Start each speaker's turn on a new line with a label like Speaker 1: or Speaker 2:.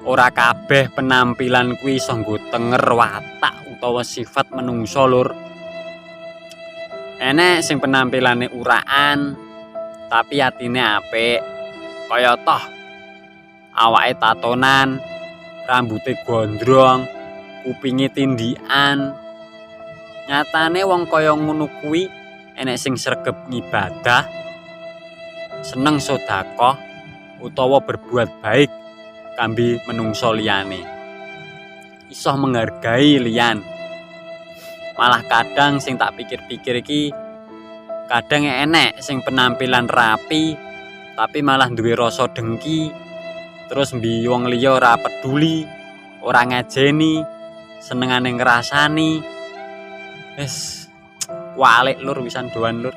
Speaker 1: Ora kabeh penampilan kuwi iso nggo tenger watak utawa sifat menungso, lur. Enek sing penampilane urakan tapi atine apik. Kaya toh awake tatonan, rambute gondrong, kupinge tindikan. Nyatane wong kaya ngono kuwi enek sing sregep ngibadah, seneng sedekah utawa berbuat baik kambi menungso liyane. Iso menghargai liyan. Malah kadang sing tak pikir-pikir iki, kadang enek sing penampilan rapi tapi malah duwe rasa dengki, terus mbi wong liya ora peduli, ora ngajeni, senengane ngrasani. Wis walik, lur, wisan doan, lur.